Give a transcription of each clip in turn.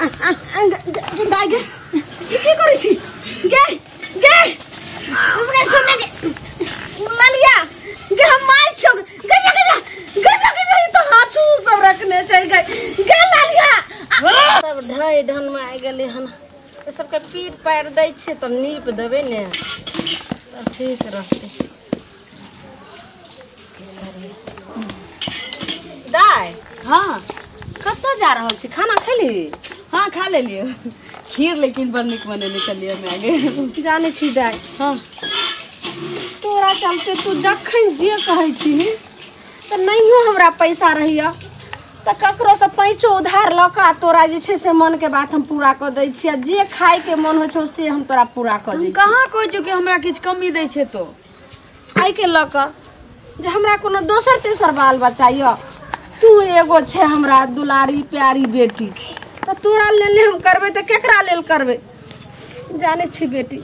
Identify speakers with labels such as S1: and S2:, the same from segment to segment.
S1: गाय गे ई की करै छी गे गे उसके सुनने के ललिया गे हम माय छौ गे गे गे गे गे तो हाथ सब रखने छै गे गे ललिया सब ढाई ढन में आ गेलै हन। सबके पीट पारि दै छियै तब नीप देबै ने तब ठीक रहतै। दाय हाँ कतऽ जा रहल छी? खाना खेली?
S2: हाँ खा लेलियै खीर, लेकिन बड़ नीक बनेने छलियै माय गे।
S1: जानै छी दाय हाँ तोरा चलते तू जखन जे कहै छी तऽ नहियो हमरा पैसा रहैया तऽ ककरोसँ पैंचो उधार लऽ कऽ तोरा जे छै से मनके बात हम पूरा कऽ दै छियै। जे खायके मन होइ छौ से हम तोरा पूरा कऽ दै।
S2: कहाँ कहै छौ कि हमरा किछु कमी दै छै तो?
S1: एहिके लऽ कऽ जे हमरा कोनो दोसर तेसर बाल बच्चा यऽ, तू एगो छै हमरा दुलारी प्यारी बेटी, तऽ तोरा लेल हम करबै तऽ केकरा लेल करबै? जानै छी बेटी,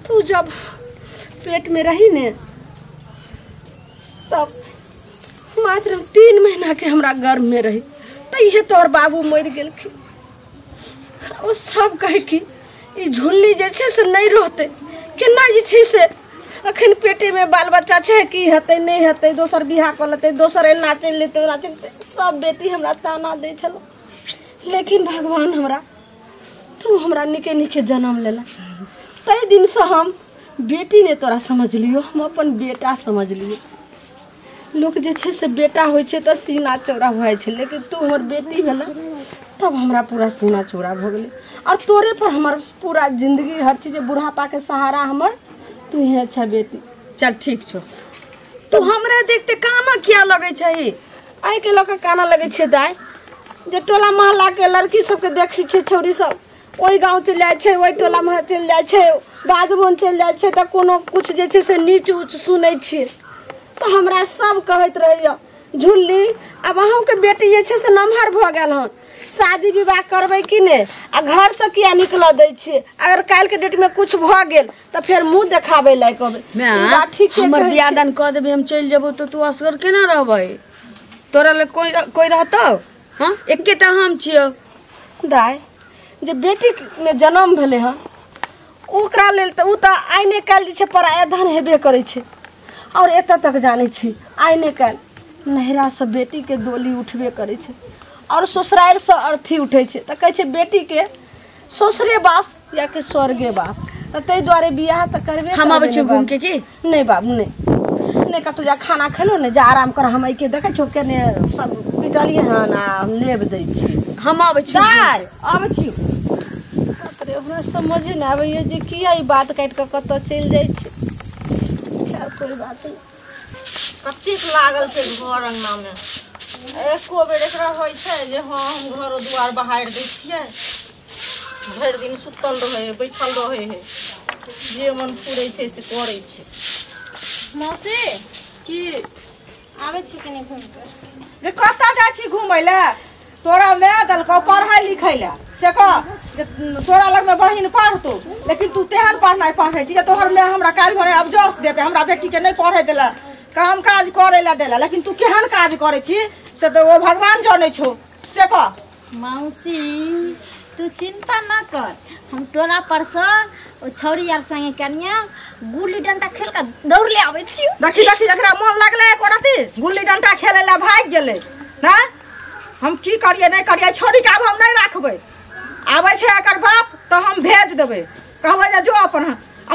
S1: तू जब पेटमे रही ने तब मात्र 3 महीना के हमरा गर्भ में रही तैहे तोहर बाबू मरि गेलखिन। ओ सब कहै कि ई झुल्ली जे छै से नहि रहतै, केना जे छै से अखन पेटे में बाल बच्चा छै, की हेतै नहि हेतै, दोसर बियाह कऽ लेतै, दोसर एना चलि लेतै ओना चलि लेतै। सब बेटी हमरा ताना दै छल, लेकिन भगवान हमरा तू हमरा नीके नीके जन्म लेला। ताहि दिनसँ हम बेटी ने तोरा समझलियो, हम अपन बेटा समझलियो। लोक जे छै से बेटा होइ छै तऽ सीना चौड़ा भऽ जाइ छै, लेकिन तू हमर बेटी भेला तब हमरा पूरा सीना चौड़ा भऽ गेलै। और तोरे पर हमर पूरा जिंदगी हर चीज बुढ़ापा के सहारा हमर तू ही अच्छा बेटी।
S2: चल ठीक छौ। तू हमरा देखते काना किया लगै छै?
S1: एहिके लऽ कऽ काना लगै छै दाय, जे टोला मोहल्ला के लड़की सबके देखै छै छौड़ी सब ओहि गाँव चलि जाइ छै, ओहि टोला मोहल्ला चलि जाइ छै, बाध बन चलि जाइ छै, तऽ कोनो कुछ जे छै से नीच ऊँच सुनै छियै तऽ हमरा सब कहैत रहैया झुल्ली आब अहूँके बेटी जे छै से नमहर भऽ गेल हन, शादी विवाह करबै कि नहि, आ घरसँ किया निकलऽ दै छियै? अगर काल्हिके डेटमे कुछ भऽ गेल तऽ फेर मुँह देखाबै लायक अबै।
S2: हमर बियाह दान कऽ देबै, हम चलि जेबौ तऽ तू असगर केना रहबै? तोरा लग कोइ कोइ रहतौ? हाँ एकेटा हम छियौ।
S1: दाय जे बेटीमे जन्म भेलै हन ओकरा लेल तऽ ओ तऽ आइ नहि काल्हि जे छै पराया धन हेबे करै छै। और एतऽ तक जानै छी आइ नहि काल्हि नैहरासँ बेटीके डोली उठबे करै छै और ससुरारिसँ अर्थी उठै छै, तऽ कहै छै बेटीके ससुरे बास या कि स्वर्गे बास, तऽ ताहि दुआरे बियाह तऽ करबे।
S2: हम अबै छी घूम के की?
S1: नहि बाबू नहि, नहि कतहु जा खाना खेलहुँ ने, जा आराम कर। हम एहिके देखै छौ केने सब पिटलियै हन आ हम लेब दै छी।
S2: हम अबै छी अबै छी।
S1: हमरा समझे नहि आबैया जे किया ई बात काटि कऽ कतऽ चलि जाइ छै। खैर कोइ बात नहि।
S3: कतेक लागल छै घर अङ्गनामे, एको बेर एकरा होइ छै जे हँ हम घरो दुआर बहारि दै छियै? भरि दिन सुतल रहै है, बैठल रहै है, जे मन फुरै छै से करै छै।
S4: मौसी
S3: की
S4: आबै छी कनि घुमि कऽ?
S3: गे कतऽ जाइ छी घुमै लए? तोरा माय देलकौ पढ़ै लिखै लए से कह जे तोरा लगमे बहिन पढ़तौ, लेकिन तू तेहन पढ़नाइ पढ़ै छी जे तोहर माय हमरा काल्हि भरे आब जस देतै, हमरा बेटीके नहि पढ़ै देला, काम काज करै लए देला, लेकिन तू केहन काज करै छी से तऽ ओ भगवान जनै छौ से कह।
S4: मौसी तू चिंता न कर, हम टोला परसँ ओ छौड़ी आर संगे कनिया गुल्ली डंडा खेल कऽ दौड़ ले आबै छी।
S3: देखी देखी एकरा मन लगलै एको रत्ती गुल्ली डंडा खेलै लए भागि गेलै। हँ हम की करियै नहि करियै, छौड़ीके आब हम नहि राखबै। आबै छै एकर बाप तऽ हम भेज देबै, कहबै जे जो अपन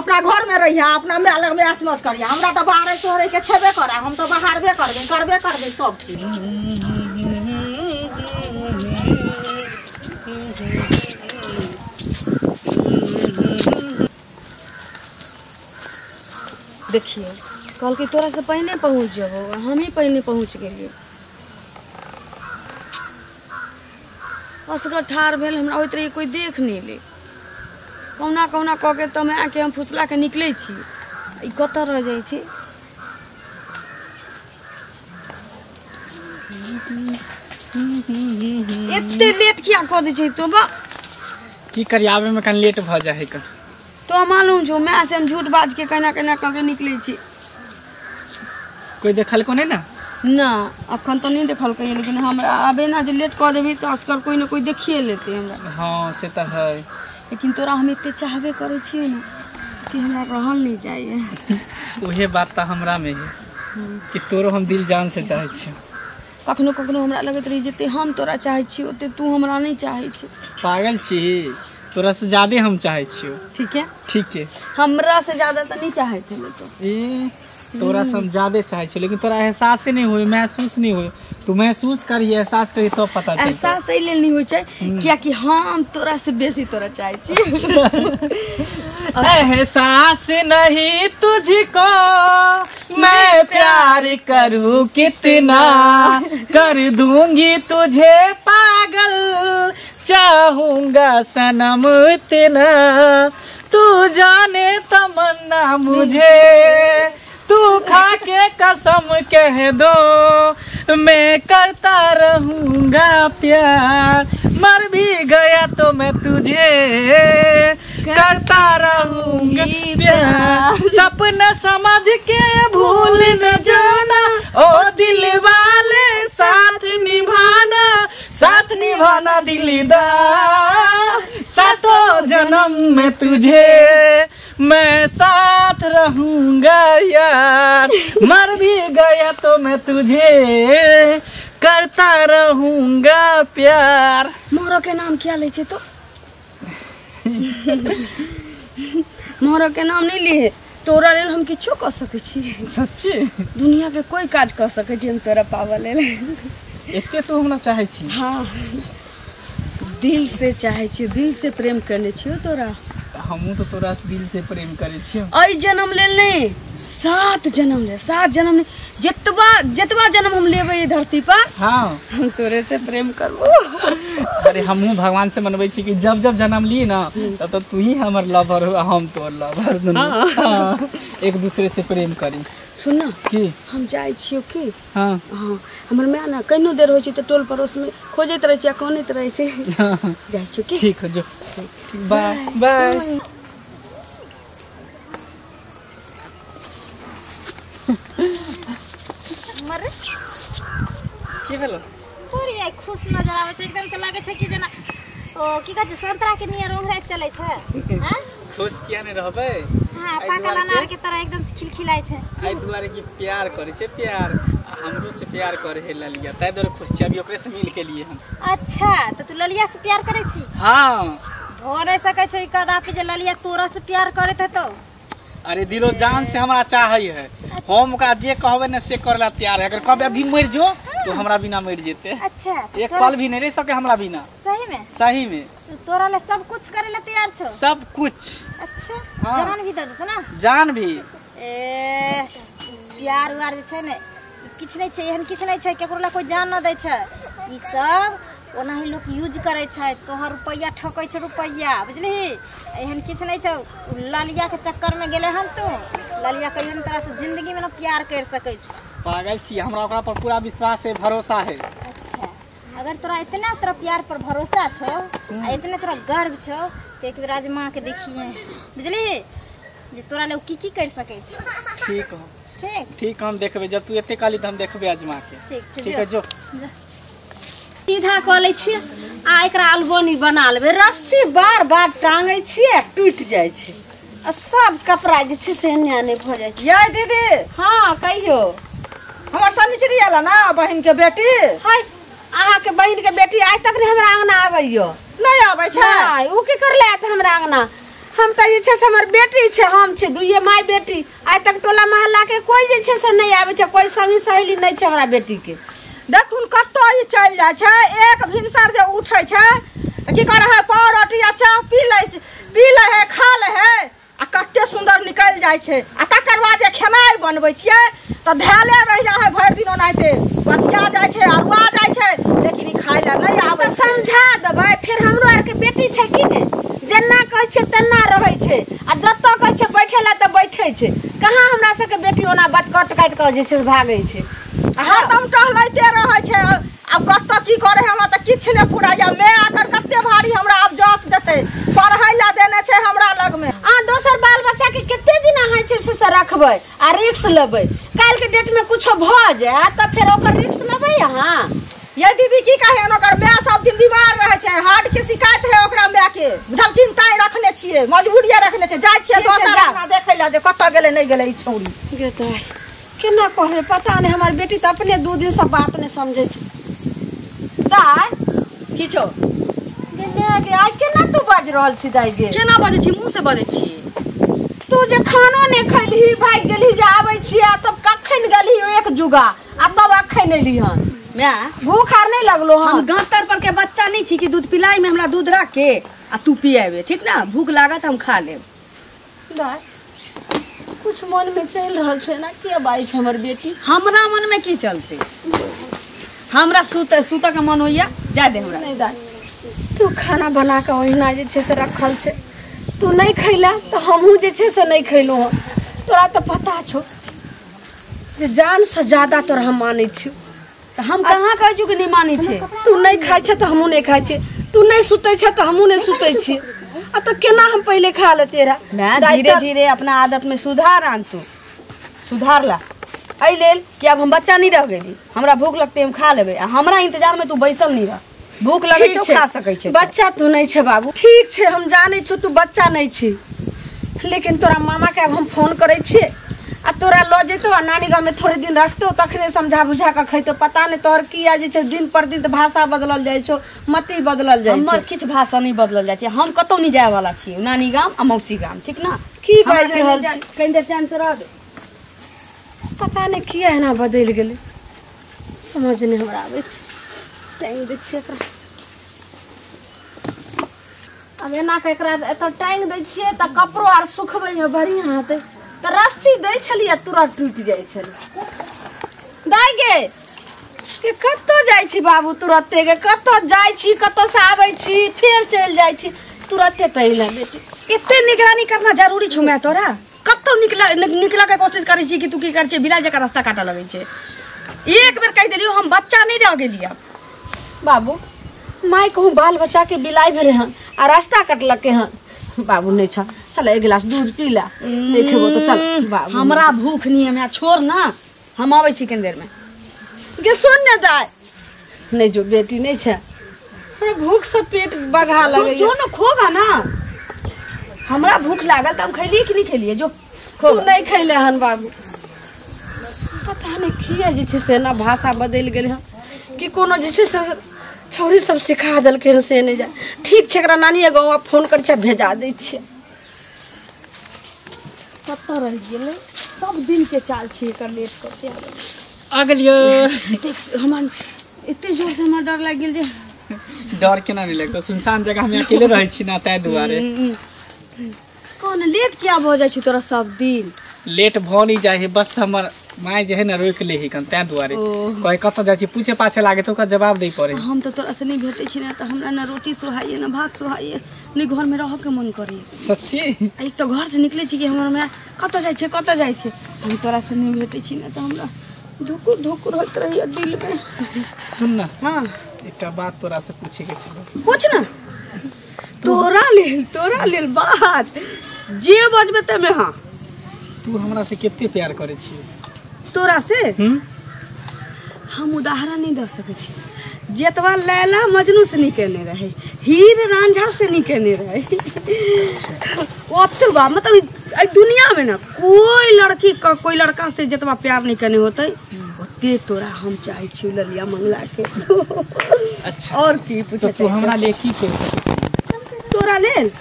S3: अपना घरमे रहिया, अपना माय लगमे ऐश करिया। हमरा तऽ बाहरे सोहरेके छेबे करै, हम तऽ बाहरबे करबै, करबे करबै सब चीज।
S2: देखिए कहलकै तोरा से पहिने पहुँच जेबौ, हम ही पहिने पहुँच गेलियै। असगर ठाढ़ भेल हमरा होइत रहै कोइ देख नहि ले, कहुना कहुना कऽ के तऽ मायके हम फुसला के निकलै छी, ई कतऽ रह जाइ छै? एते लेट किया कऽ दै छै तो? बा
S5: की करी, आबे में कनि लेट भऽ जाइ है।
S2: तो मालूम छौ माय से हम झूठ बाज के केना केना कऽ के निकलै छी।
S5: कोई देखल को नहीं ना?
S2: ना अखन तऽ नहि देखलकै, लेकिन हमरा आबे ना जे लेट कऽ देबही तऽ असगर कोइ ने कोइ देखिए लेतै हमरा।
S5: हाँ से तऽ है,
S2: लेकिन तोरा हम एते चाहबे करै छियै ने कि हमरा रहल नहीं जाइए।
S5: उहे बात तऽ हमरा में है कि तोरो हम दिल जान से चाहै छियै।
S2: कखनो कखनो हमरा लगैत रही जते हम तोरा चाहै छियै ओते तू हमरा नहीं चाहै छी।
S5: पागल छी, तोरा से ज्यादा हम चाहै छियौ।
S2: ठीक है
S5: ठीक है,
S2: हमरा से ज्यादा तऽ नहीं चाहै थे तो।
S5: ए तोरा से हम ज्यादा चाहै छियौ, लेकिन तोरा एहसास नहीं होय, महसूस नहीं होय। तू महसूस करिए, एहसास करिए तब पता चलतौ।
S2: एहसास एहि लेल नहीं होइ छै कियाकि हम तोरा से बेसी तोरा चाहै छी।
S5: एहसास नहीं तुझको मैं प्यार करूँ कितना, कर दूंगी तुझे पागल, चाहूंगा सनम इतना, तू जाने तमन्ना मुझे, तू खा के कसम कह दो, मैं करता रहूंगा प्यार, मर भी गया तो मैं तुझे करता रहूंगा प्यार, सपना समझ के भूल न जाना, ओ दिल वाले साथ निभाना, साथ निभाना दिलदार, सातों जन्म में तुझे मैं साथ रहूंगा यार, मर भी गया तो मैं तुझे करता रहूंगा प्यार।
S2: मोरो के नाम क्या ले छे तो? मोरो के नाम नहीं लिए, तोरा लेल हम किछो कर सकै छी।
S5: सच्ची?
S2: दुनिया के कोई काज कर सकै छी हम तोरा पावा लेल।
S5: एते तू हमरा चाहै छी?
S2: हाँ दिल से चाहै छी, दिल से प्रेम करने छियो तोरा।
S5: हमहूँ तो तोरा दिल से प्रेम करै छियो।
S2: एहि जन्म लेल नहीं, 7 जन्म ले, 7 जन्म ले, जतबा जतबा जन्म हम लेबै ई धरती पर,
S5: हाँ
S2: हम तोरे से प्रेम करबो।
S5: अरे हमहूँ भगवान से मनबै छी कि जब जब जन्म ली ना तब तब तू ही हमर लवर हो, हम तोर लवर। हाँ। एक दूसरे से प्रेम करी।
S2: सुन ना
S5: की
S2: हम जाइ छियो की।
S5: हाँ
S2: हाँ हमर माय ना कहिनो देर होइ छै तऽ टोल पड़ोस में खोजैत रहै छै आ कानैत रहै छै। जाइ छियो की?
S5: ठीक है जो, बाय बाय।
S4: मरे
S5: की भेलो?
S4: पूरी आई खुश नजर आबै छै, एकदम से लागै छै कि जेना ओ की कहै छै संतरा के नियर ओंघराइत चलै छै। हां
S5: खुश किया नहीं रहबै?
S4: हां पाकल अनार के तरह एकदम से खिलखिलाय छै।
S5: एहि दुआरे कि प्यार करै छै, प्यार हमरो से प्यार करे है ललिया, ताहि दुआरे खुश छी। अभी ओकरे से मिल के लिए हम।
S4: अच्छा तऽ तू ललिया से प्यार करै छी?
S5: हाँ
S4: भऽ नहि सकै छै कदापि जे ललिया तोरा से प्यार करैत हेतौ।
S5: अरे दिलो जान से हमरा चाहै है, हम ओकरा जे कहबै ने से करे ला तैयार है। अगर कहबै अभी मरि जो तो हमरा बिना मरि जेते।
S4: अच्छा
S5: एक पल भी नहीं रह सके हमरा बिना।
S4: सही में?
S5: सही में
S4: तोरा ले सब कुछ करे ला तैयार छौ?
S5: सब कुछ।
S4: अच्छा
S5: हाँ।
S4: जान भी दे देतौ ना?
S5: जान भी।
S4: ए प्यार उआर जे छै ने किछु नहि छै, एहन किछु नहि छै, केकरो ला कोइ जान न दै छै। ई सब ओनाही लोक यूज करै छै, तोहर रुपैआ ठकै छै रुपैआ, बुझलिही? एहन किछु नहि छौ। ललिया के चक्कर में गेले हन तू, ललिया कहियो ने तोरा से जिंदगी में न प्यार कर सकै छौ।
S5: पागल छी, हमरा ओकरा पर पूरा विश्वास है, भरोसा है।
S4: अच्छा अगर तोरा इतना तोरा प्यार पर भरोसा छौ आ इतना तोरा गर्व छौ तऽ एक बेर आजमा के देखिए, बुझलिही, जे तोरा ले की की कर सकै छौ।
S5: ठीक हो,
S4: ठीक
S5: ठीक हम देखबै, जब तू एते कहली तऽ हम देखबै आजमा के।
S4: ठीक छै,
S5: ठीक है जो।
S1: सीधा कऽ लै छियै आ एकरा अलबनी बना लेबै। रस्सी बार बार टांगै छियै टूटि जाइ छै आ सब कपड़ा जे छै से एने एने भऽ जाइ छै।
S3: यै दीदी।
S1: हाँ कहियो।
S3: हमर शनिचरी आयल ना बहिन के बेटी?
S1: हाय अहाँके बहिन के बेटी आइ तक नहीं हमरा अंगना आबैयो।
S3: नहीं आबै छै?
S1: नहि, उ की करले आयत हमरा अंगना? हम तऽ जे छै से हमर बेटी छै, हम छै दुइये माय बेटी, आइ तक टोला मोहल्ला के कोइ जे छै से नहि आबै छै, कोइ संगी सहेली नहि छै हमरा बेटी के।
S3: देखुन कतौ ई चलि जाइ छै, एक भिनसर जे उठै छै की करै है पावरोटी आ चाह पी लै छै, पी लै है, खा लै है आ कते सुन्दर निकलि जाइ छै। आ तकर बाद जे खेनाइ बनबै छियै तऽ धैले रहि जाइ है भरि दिन ओनाहिते, बसिया जाइ छै, अरुआ जाइ छै, लेकिन ई खाइ लए नहि आबै।
S1: तऽ समझा देबै फेर, हमरो आरके बेटी छै कि ने, जेना कहै छै तेना रहै छै आ जतऽ कहै छै बैठे लए तऽ बैठे छै। कहाँ हमरा सबके बेटी ओना बात कट काटि कऽ जे छै भागै छै,
S3: हरदम टहलैते रहै छै। आब कतऽ की करै हमरा तऽ किछु नहि फुराइया। माय आकर कते भारी हमरा आब जस देतै, पढ़ै लए देने छै हमरा लगमे।
S1: अहाँ दोसर बाल बच्चा के कते दिन अहाँ जे छै से रखबै आ रिक्स लेबै? काल्हिके डेट में कुछो भ जाए त फेर ओकर रिस्क लेबै अहाँ।
S3: ये दीदी की कहे ओकर माय सब दिन बीमार रहे छै, हार्ट के शिकायत है ओकरा माय के, बुझलखिन ताई रखने छियै, मजबूरिया रखने छै। जाइ छियै दोसर अपना देखै ला जे कतऽ गेलै नहि गेलै ई छौड़ी।
S1: गे दाइ केना कहबै पता नहि, हमर बेटी तऽ अपने 2 दिन से बात नहि समझै छै। दाइ
S2: की छौ
S1: गे माय गे, आइ केना तू बाजि रहल छी दाइ गे?
S2: केना बाजै छी? मुँह से बाजै छी।
S1: तू जे खानो नहि खैलही, भागि गेलही जे आबै छियै तब कखन गेलही एक जुगा आ तब अखन एली हन।
S2: माय
S1: भूख आर नहि लगलो हन?
S2: हम गाँतर पर के बच्चा नहीं छी कि दूध पिलाई में हमरा दूध रख के आ तू पियाबे, ठीक ना? भूख लागत हम खा लेब।
S1: दाइ कुछ मन में चलि रहल छै ना, किया बाजै छै हमर बेटी?
S2: हमरा मन में की चलते, हमरा सुत सुत के मन होइया, जा दे हमरा।
S1: नहीं दाइ तू खाना बना के ओहिना जे छै से रखल छै, तू नहीं खैला तऽ हमहूँ जे छै से नहीं खैलहुँ हन। तोरा तऽ पता छौ जे जान से ज्यादा तोरा हम मानै छियौ।
S2: तऽ हम कहाँ कहै छियौ कि नहीं मानै छै?
S1: तू नहीं खाइ छै तऽ हमहूँ नहीं खाइ छियै, तू नहीं सुतै छै तऽ हमहूँ नहीं सुतै छियै, आ तऽ केना हम पहिले खा लेते रह?
S2: धीरे धीरे अपना आदत में सुधार आन, तू सुधार ला एहि लेल कि आब हम बच्चा नहीं रह गेली, हमरा भूख लगतै हम खा लेबै, आ हमरा इंतजार में तू बैसल नहीं रह। भूख लगै छौ खा सकै छै।
S1: बच्चा तू नहीं छै बाबू, ठीक छै हम जानै छौ तू बच्चा नहीं छी, लेकिन तोरा मामा के आब हम फोन करै छियै आ तोरा लऽ जेतौ आ नानी गाँव में थोड़े दिन रखतौ, तखने समझा बुझा कऽ खैतौ। पता नहि तोहर किया जे छै दिन पर दिन भाषा बदलल जाइ छौ, मति बदलल जाइ छौ।
S2: हमर किछु भाषा नहीं बदलल जाइ छै, हम कतौ नहीं जाय वाला छी, नानी गाम आ मौसी गाम, ठीक ना?
S1: की बाजि रहल छी?
S2: कनि देर चैन से रह दे।
S1: पता नहि किया एना बदलि गेलै, समझ नहि हमरा आबै छै। टाँगि दै छियै एकरा, आब एना कऽ एकरा एतऽ टाँगि दै छियै तऽ कपड़ो आर सुखबैमे बढ़िआँ हेतै। तऽ रस्सी दै छलियै तुरंत टूटि जाइ छलै। दाइ गे के कतऽ जाइ छी बाबू तुरते गे? कतऽ जाइ छी, कतऽसँ आबै छी फेर चलि जाइ छी तुरते। तैला बेटी
S2: एते निगरानी करना जरूरी छौ माय तोरा? कतौ निकला के कोशिश करै छी कि तू की करै छै, बिलाइ जकाँ रास्ता काटऽ लगै छै। एक बेर कहि देलियौ हम बच्चा नहीं रह गेली आब।
S1: बाबू माय कहूँ बाल बच्चा के बिलाइ भेलै हन आ रास्ता कटलकै हन। बाबू नहीं छ, चल एक गिलास दूध पी ला, नहीं खेबो तो चल बाबू।
S2: हमरा भूख नहीं है, छोड़ ना, हम आबै छी कनि देर में।
S1: गे सुन ने दाइ, नहीं जो बेटी नहीं छै, हमरा भूख से पेट बघा लगै।
S2: जो ना खोगा ना, हमरा भूख लागल तऽ हम खैलिए कि नहीं खैलिए? जो
S1: तू नहीं खैले हन बाबू। पता नहीं किया जे छै से ना भाषा बदलि गेलै हन कि कोनो जे छै से छौड़ी सब सिखा देलकै हन से नहि जाय। ठीक छै एकरा नानिये गाँव फोन करै छै भेजा दै छियै।
S2: कतऽ रहि गेलै? सब दिन के चाल छी एकर, लेट कऽ के आबै।
S5: आ गेलियो।
S2: हमरा एते जोर से हमरा डर लागि गेल जे
S5: डर केना नहि लगतौ, सुनसान जगह में अकेले रहै छी ना ताहि दुआरे।
S2: कोन लेट किया भऽ जाइ छै तोरा सब दिन?
S5: लेट भऽ नहि जाइ है, बस हमर माय जे है ना रोकि ले कन ताहि दुआरे। कहे कतऽ जाइ छी पूछे पाछे लागे तऽ ओकरा जवाब दै पड़े।
S2: हम तऽ तोरा से नहीं भेटै छी ना तऽ हमरा ना रोटी सोहाइए ना भात सोहाइए, नहीं घर में रहऽ के मन करैए।
S5: सच्ची?
S2: एक तऽ घर से निकलै छी कि हमर माय कतऽ जाइ छै कतऽ जाइ छै, हम तोरा से नहीं भेटै छी ना तऽ हमरा धुकुर धुकुर होइत रहैए दिल में।
S5: सुन ना,
S2: हाँ
S5: एकटा बात तोरा से पूछे के छलै।
S2: पूछ ना। तोरा लेल बात जे बजबै तमे। हाँ
S5: तू हमरा से कते प्यार करै छी?
S2: तोरा से हम उदाहरण नहीं दऽ सकै छी। जेतबा लैला मजनू से नहीं केने रहे, हीर रांझा से नहीं केने रहे, ओतबा मतलब एहि दुनिया में ना कोई लड़की का कोई लड़का से जेतबा प्यार नहीं केने होते ओते तोरा हम चाहै छी ललिया मंगला के।
S5: अच्छा
S2: और की पूछे?
S5: तू हमरा ले की कर सकै?
S2: तोरा लेल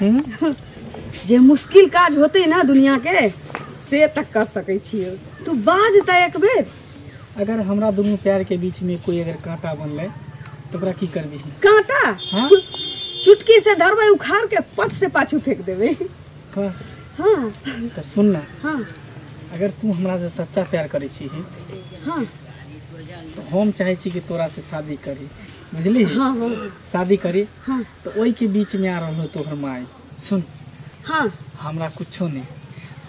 S2: जे मुश्किल काज होते ना दुनिया के से तक कर सकै छियै। तू बाज त एक बेर।
S5: अगर हमरा दुनू प्यार के बीच में कोई अगर कांटा बनले तो ओकरा की करबी?
S2: कांटा?
S5: हाँ?
S2: चुटकी से धरबै उखाड़ के पट से पाछू फेंक देबै
S5: बस।
S2: हाँ
S5: तो सुन ना,
S2: हाँ
S5: अगर तू हमरा से सच्चा प्यार करै छी,
S2: हाँ
S5: तो हम चाहे छी कि तोरा से शादी करी, बुझली?
S2: हाँ हाँ
S5: शादी करी।
S2: हाँ
S5: तो ओहि के बीच में आ रहल तोहर माय। सुन,
S2: हाँ
S5: हमरा कुछो नहीं,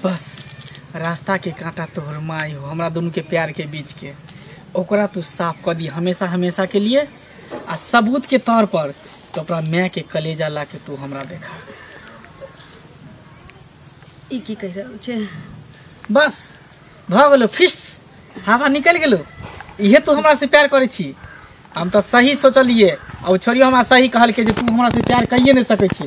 S5: बस रास्ता के कांटा तोहर माय हो हमरा दोनों के प्यार के बीच के, ओकरा तू साफ कर दी हमेशा हमेशा के लिए। आ सबूत के तौर पर तो अपना माय के कलेजा ला के तू हमरा देखा।
S2: ई की कहि रहल छै?
S5: बस भऽ गेलो फिश। हवा निकल गेलो। इहे तू हमरा से प्यार करै छी। हम तो सही सोचलिए आ ओ छोरियो हमरा सही कहलकै जे तू हमरा से प्यार कइए नहीं सकै छी।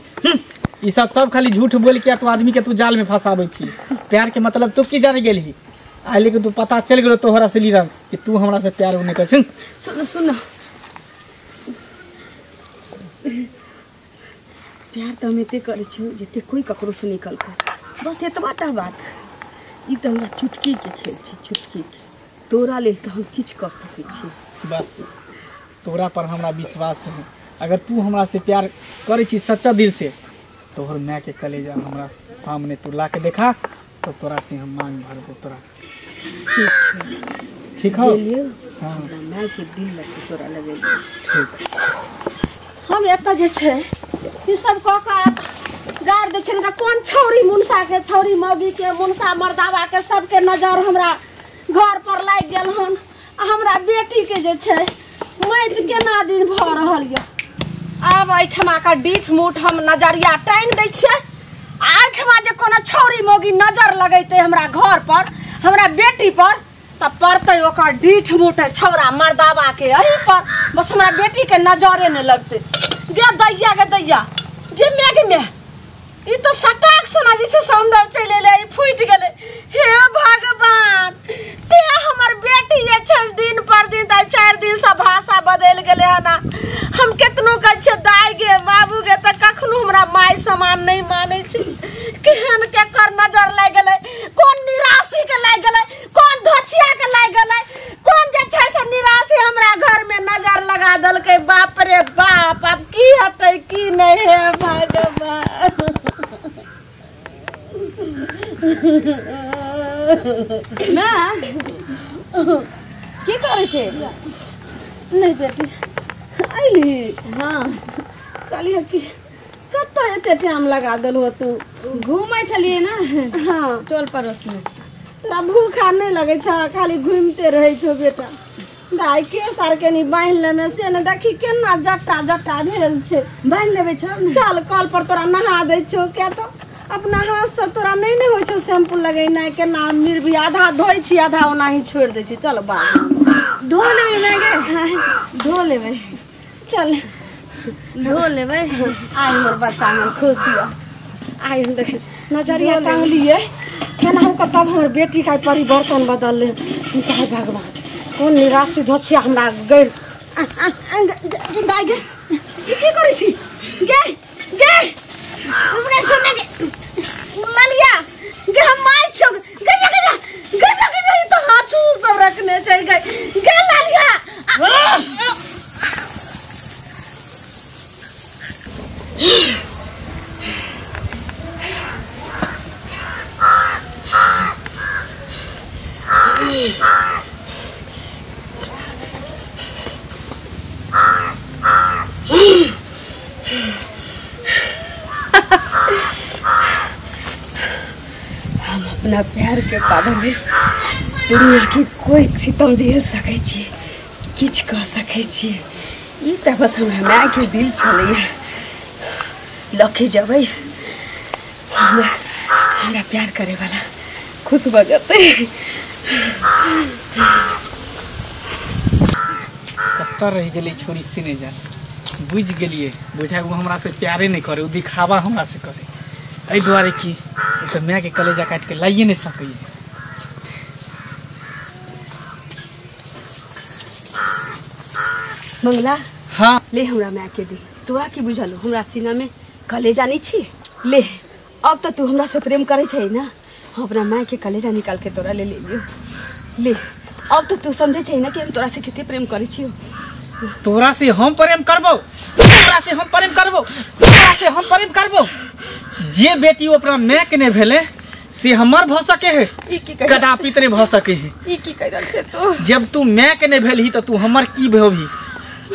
S5: ई सब सब खाली झूठ बोल के तू आदमी के तू जाल में फंसाबै छी। प्यार के मतलब तू की जाने गेलही आ लेकिन तू पता चल गेलो तोहरा असली रंग कि तू हमरा से प्यार नहीं करै छी।
S2: सुन सुन प्यार तो हम एते करै छियौ जते कोई ककरो से निकल कर बस एतबा टा बात। ई तो हमरा चुटकी के खेल छै चुटकी के। तोरा लेल तो हम किछु कऽ सकै छी।
S5: बस तोरा पर हमरा विश्वास है। अगर तू हमरा से प्यार करै छी सच्चा दिल से तोहर माय के कलेजा हमरा सामने तू ला के देखा तो तोरा से हम मांग भरबो तोरा।
S2: ठीक छै
S5: ठीक हो।
S2: हाँ हमरा माय के दिल लग तोरा लगेलियो।
S5: ठीक
S1: हम एतऽ जे छै ई सब कऽ के गाड़ दै छै ने तऽ कोन छौरी मुनसा के छौरी मौगी के मुनसा मर्दावा के सबके नजर हमरा घर पर लागि गेल हन। आ हमरा बेटी के जे छै मौत केना दिन भऽ रहल यऽ। आब एहिठमा के डीठ मूठ हम नजरिया टाँगि दै छियै। आ एहिठमा जे कोनो छौरी मौगी नजर लगेतै हमरा घर पर हमरा बेटी पर तऽ पड़तै ओकर डीठ मूठ छौरा मर्दावा के एही पर। बस हमरा बेटी के नजरे नहि लगतै। गे दैया गे दैया गे मे गे मे ई तो सटाक सना जे छै सौंदर्य चलि एलै ई फूटि गेलै। हे भगवान ते हमर बेटी जे छै दिन पर दिन तऽ 4 दिन से भाषा बदलि गेलै हन। हम केतनो कहै छियै दाइ गे बाबू गे तऽ कखनो हमरा माय समान नहि मानै छै। केहन केकर नजर लागि गेलै कोन निराशी के लागि गेलै कोन धोछिया के लागि गेलै कोन जे छै से निराशी हमरा घर में नजर लगा देलकै। बाप रे बाप आब की हेतै की नहि। हे भगवान
S2: माय की करै छै?
S1: नहीं बेटी अइली।
S2: हाँ
S1: कहलियै कि कतऽ एते टाइम लगा देलहो तू?
S2: घूमै छलियै ने।
S1: हाँ
S2: टोल पड़ोस में।
S1: तोरा भूख आर नहीं लगै छ खाली घूमते रहै छौ बेटा। दाइ केस आर कनी बान्हि लेने से ने देखी केना जट्टा जट्टा भेल छै।
S2: बान्हि लेबै छौ ने।
S1: चल कल पर तोरा नहा दै छौ किया तऽ अपना हाथ से तोरा नहीं ने होइ छौ शैम्पू लगेनाइ केना मिरबी आधा धोइ छी आधा ओनाही छोड़ि दै छी। चल बाबू
S2: धो लेबै माय गे धो लेबै
S1: चल
S2: धो लेबै।
S1: आइ हमर बच्चा मन खुश यऽ। आइ हम देख नजरिया टांगलियै केनाहु कऽ तब हमर बेटी के परिवर्तन बदललै। हम चाहे भगवान कोन निराशी धोछिया हमरा गैर दाइ गे की करै छी गे गे उसके सुनने के ललिया गे हम माय छौ गे गे गे गे गे गे तो हाथ सब रखने छै गे गे ललिया।
S2: हम अपना प्यार के पाबन में दुनिया के कोई सितम झेल सकै छी किछु कऽ सकै छी। ई तऽ बस हमरा माय के दिल छलैया लऽ जेबै हमरा हमरा प्यार करे वाला खुश भऽ जेतै।
S5: कतऽ रहि गेलै छोरी से नहि जाने। बुझि गेलियै बुझाइ ओ हमरा से प्यारे नहि करे ओ दिखावा हमरा से करे एहि दुआरे कि तऽ माय के कलेजा काटि के लाइए नहि सकैए।
S2: मंगला
S5: हाँ
S2: ले हमरा माय के दिल। तोरा की बुझल हमरा सीना में कलेजा नहीं छी? ले अब तो तू हमरा से प्रेम करै छै ना। हम अपना माय के कलेजा निकाल के तोरा ले लेलियो। ले अब तो तू समझै छै ना कि हम तोरा से कते प्रेम करै छियो।
S5: तोरा से हम प्रेम करबो तोरा से हम प्रेम करबो तोरा से हम प्रेम करबो। जे बेटी अपना माय के नहीं भेले से हमर भ सके है कदापि नहीं भ सके है।
S2: ई की कह रहल छै तू?
S5: जब तू माय के नहीं भेलही तो तू हमर की भेबही?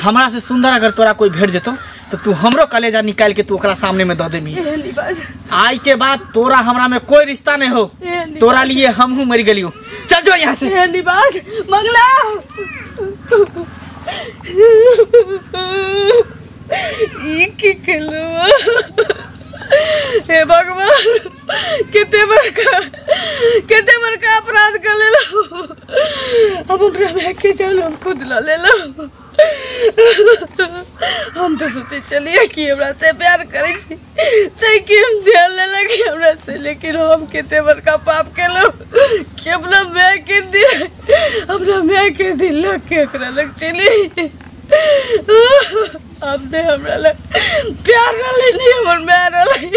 S5: हमरा से सुंदर अगर तोरा कोई भेट जेतो तो तू हमरो कलेजा निकाल के तू ओकरा सामने में the देबही। आई के बाद तोरा हमरा में कोई रिश्ता नहीं हो। तोरा लिए हमहू मर गेलियो। चल जो यहाँ से।
S2: मंगला ई की केलू? हे भगवान केते बड़का अपराध कर लेलहुँ।
S1: अब हमरा माय के जान हम खुद ल लेलहुँ। हम तो सोचे चलिए कि हमरा से प्यार करे छी तै कि हम ध्यान लेलक हमरा से, लेकिन हम कते बड़का पाप केलहुँ कि अपना माय के दिल, अपना माय के दिल लग के ओकरा लग चली। अब ने हमरा लग प्यार रहलै, नहीं हमर माय रहलै।